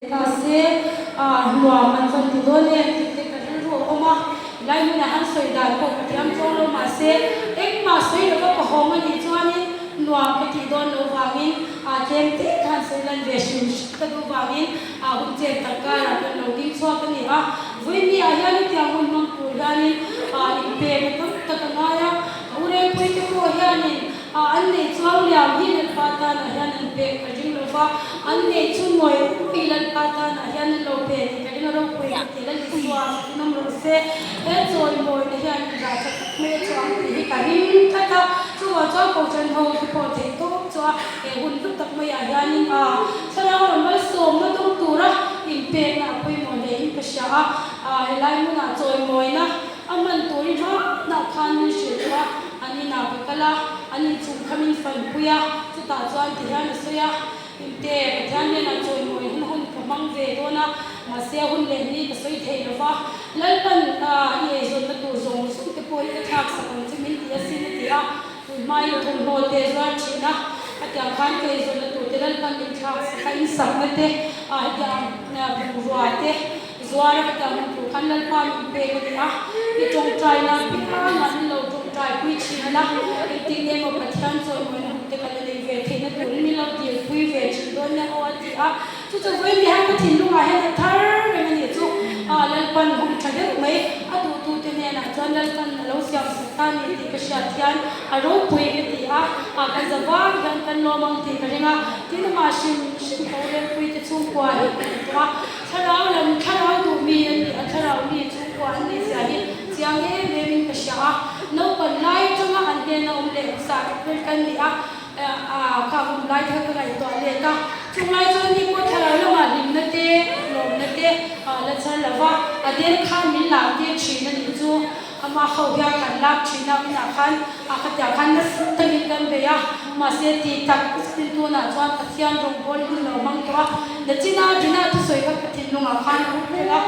Mahse, nuam an vawn ti dawn em tih te ka rilru a awm a, helai hmunah han sawi dan pawh ka thiam chuang lo mahse, engmah sawi lova ka hawng a nih chuanin nuam ka tih dawn loh vangin tlem te khan sawi lan ve hrim hrim ka duh vangin hun chet tak karah kan lo ding chhuak a ni a. Vawiin ah hian hetiang hun hmang tur hianin inpek a tam tak a ngai a, ka urengpui te pawh hianin An nei chuang liam hi Lalpa tanah hian an pek ka ring lo va, an nei chu ngawih ngawih Lalpa tanah hian an lo pe tih ka ring a ropui ka ti Lal Isua fakin awm rawh se. He chawimawina hian in rah tha tak mai a chuang tih hi ka ring tlat a, chuvang chuan Kohhran ho te pawh theih tawp chu a he hun hlu tak maiah hianin a thlarau lam malsawmna dawng tura inpekna a pawimawh hlein ka hria a, helai hmunah chawimawina a hman turin hmanah khan min hrilh tawh a. An inah ka kal a, an inchung kha min fanpui a, chutah chuan ti hian a sawi a, Inte, Pathian hnenah chawimawi hun hun ka hmang ve dawn a, mahse a hun leh ni ka sawi thei lo va, Lalpan i eizawnna tur zawng zawng te pawh hi ka thlak sak ang che min ti asin a ti a, tun hmain thawmhnaw te zuar thin a, a tiang khan ka eizawnna tur te Lalpan min thlak sak a, insakna te, hetiang bungrua te. Zuara ka tah hmuh tur khan Lalpa min pek a ni a, i tawngtaina piangah min lo tawngtai pui thin a, engtin nge maw Pathian chawimawina hun te ka la nei ve theihna turin min lo dilpui ve thin dawn nia aw a ti a, chu chu vawiin ni hian ka thinlungah hian a thar reng a nih chu, Lalpan hun tha deuh mai a duhtute hnenah chuan Lalpan a lo siam sak ta a ni tih ka hriat hian a ropui ka ti a, kan za vang hian kan lawm ang tih ka ring a, tin amah hrim hrim ka urengpuite chhungkua hi ka ti tawh a. Thlarau lam thlarau duh mi an nih a, thlarau mi chhungkua an nih zia hi chiang em em in ka hria a. Naupan lai atanga an hnena awm leh hmasa April kan ni a, kha hun lai kha ka ngaihtuah let a. Chung lai chuan ni pawh thlarau lamah hlimna te, lawmna te la chhar lo va, a den khan min lak tir thin a nih chu. Amah ho hian kan lak thin a, inah khan a khatiah khan nasa takin kan bei a, mahse tih tak zetin tunah chuan Pathian rawngbâwl hun lo hmang tawh a, Nachina Dina thusawi kha ka thinlungah khan a awm reng a,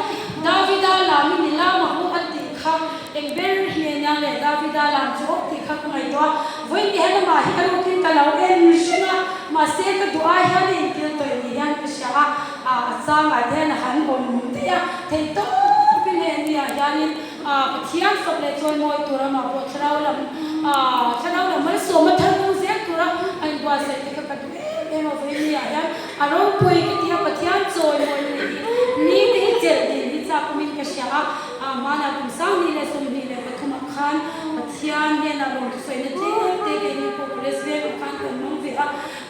Davida lamin i lam ang u a tih kha eng ber hi nge nia le, Davida lam chu awm tih kha ka ngaihtuah a, vawiin ni hian amah hi ka rukin ka lo en hring a, mahse ka duh ai hian a intil tawih ni hian ka hria a, a changah te hian a han awm daih a, theih tawpin hei ania hianin. Pathian fak leh chawimawi tur amah pawh thlarau lam thlarau lam malsawma thar dawng zel tura a inbuatsaih te kha ka duh em em a vawiin ni ah hian a ropui ka ti a Pathian chawimawi na nih hi ni te hi chelh din hi chak awmin ka hria a hmanah kum 2013 ah khan Pathian hnenah lawm thusawina tlem te keini pawh college vengah khan kan hmang ve a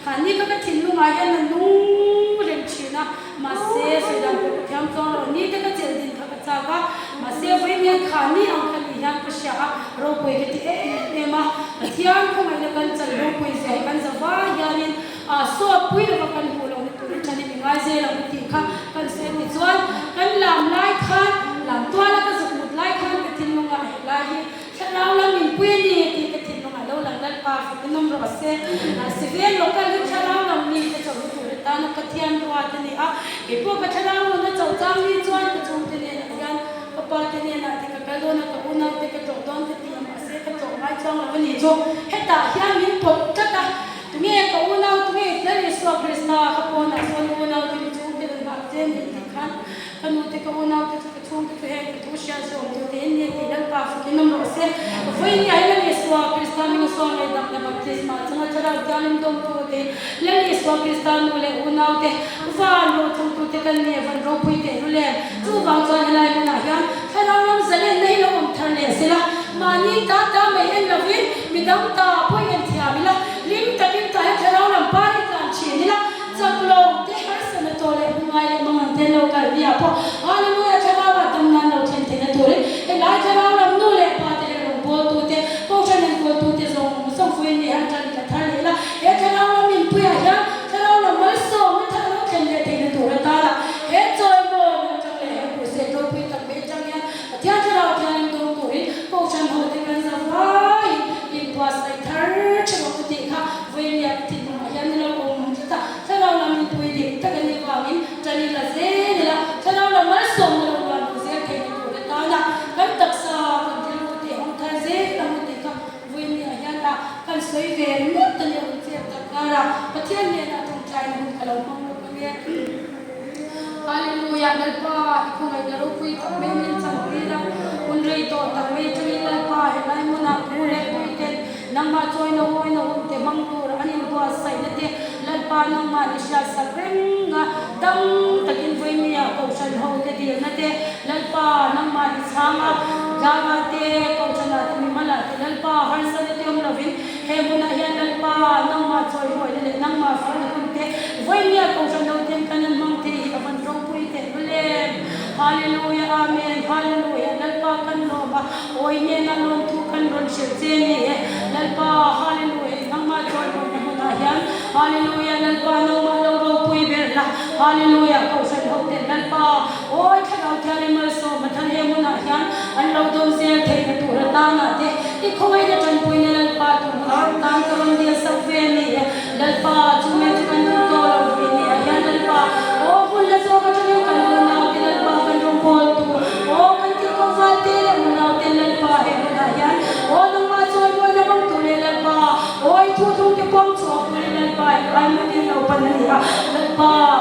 khan ni kha ka thinlungah hian a nung reng thin a mahse sawi dan pawh ka thiam chuang lo ni te ka chelh din kha ka chak a, mahse vawiin hian kha ni ang kha ni hian ka hria a, ropui ka ti em em a, Pathian khawngaihna kan chan ropui zia hi kan za vai hianin sawt pui lova kan hmuh loh na turin thanin i ngai zel ang tih kha kan sawi a ni. Chuan kan lam lai khan, lam tuala ka zuk mut lai khan ka thinlungah helai hi Thlarau lam inpui a ni tih ka thinlungah lo lang Lalpa fak in awm rawh se. Mahse local hi thlarau lam mi te chawlh tur atana Pathian ruat a ni a, kei pawh ka thlarau nuna chauh chang ni chuan ka chhungte hnenah hian ka pa te hnenah te ka kal dawn a, ka unau te ka tlawh dawn ka ti a, mahse ka tlawh ngai chuang lo a ni chu. Hetah hian min pawt tlat a, tunge ka unau, tunge Lal Isua Krista ka pawnah sawn unau te mi chhungte rawn nghak che ni tih khan ka nu te ka unau te chu ka chhungte chu heng ka thu hriat zawm tur te in ni tih Lalpa fakin awm rawh se. Vawiin ni ah hian Lal Isua Krista minga sawn leh damna baptisma chunga thlarau thianghlim dawngtu te, Lal Isua Krista nu leh unau te, van rothawngtu te kan ni van ropui teh lu lem. Chuvang chuan helai hmunah hian thlarau ram zalenna hi lo awm thar leh sela, mahni ta ta mai en lovin midang ta pawh en thiam ila, hlim takin tah hian thlarau lam par hi tlan thin ila, Chak lo te harsatna tawh leh hmungai leh mangang te an lo kal viah pawh Hallelujah thlarau ah dam nan lo thlen theihna turin helai thlarau lam nu leh pa te leh rawngbawltu te kohhran enkawltu te zawng zawng vawiin ni hian tan ka thar leh ila he thlarau lam inpuiah hian thlarau lam malsawmna thar lo thlen leh theihna tur atana he chawimawi atang leh he crusade ropui tak mai atang hian Pathian thlarau thianghlim dawng turin kohhran ho te kan za vaiin inbuatsaih thar theuh ang u tih kha Vawiin ah thinlungah hian ni lo awm tlat a, thlarau lam mipui dik tak a nih vangin tan i la zel ila, thlarau lam malsawmna lo luan duh zel theihna tur atana kan taksa kan rilru tih hawng thar zel ang u tih kha vawiin ah hian a kan sawi ve ringawt a ni ang chiat tak karah Pathian hnenah tawngtaina hun ka lo hmang lawk a nia. Hallelujah Lalpa i khawngaihna ropui tak mai min chang tir a, hun rei tawh tak mai atangin Lalpa helai hmunah pu leh pui ten nangmah chawina awina hun te hmang tur an inbuatsaihna te Lalpa nangmah ni hriatsak reng a, dam takin vawimia kohhran ho te dilna te Lalpa nangmah ni chhang a, tlangah te kohhranah te mimalah te Lalpa harsatna te awm lovin He hmunah hian Lalpa, nangmah chawihuaina leh nangmah fakna hun te vawinia kohhran lo ten kan an hmang thei hi a van ropui teh lul em! Hallelujah Amen Hallelujah Lalpa kan lawm a, awi hnena lawmthu kan rawn hrilh che ni e Lalpa Hallelujah nangmah chawihuaina hmunah hian Hallelujah Lalpa nangmah lo ropui ber la Hallelujah kohhran ho ten Lalpa awi thlarau thianghlim malsawm a thar he hmunah hian an lo dawn zel theihna tur atana te I khawngaihna tanpuina Lalpa tur hunah tan ka rawn dil sak ve a ni e. Lalpa, chu mai chu kan duh tawh lo ve ni ah hian Lalpa, aw hmun la zawk atangin kan unaute Lalpa kan rawngbawltu, aw kan thil ko valte leh unaute Lalpa he hmunah hian aw nangmah chawi buaina hmang tur leh Lalpa, aw i thu thung te pawm chhuak turin Lalpa i ai mutin lo pan a ni a, Lalpa.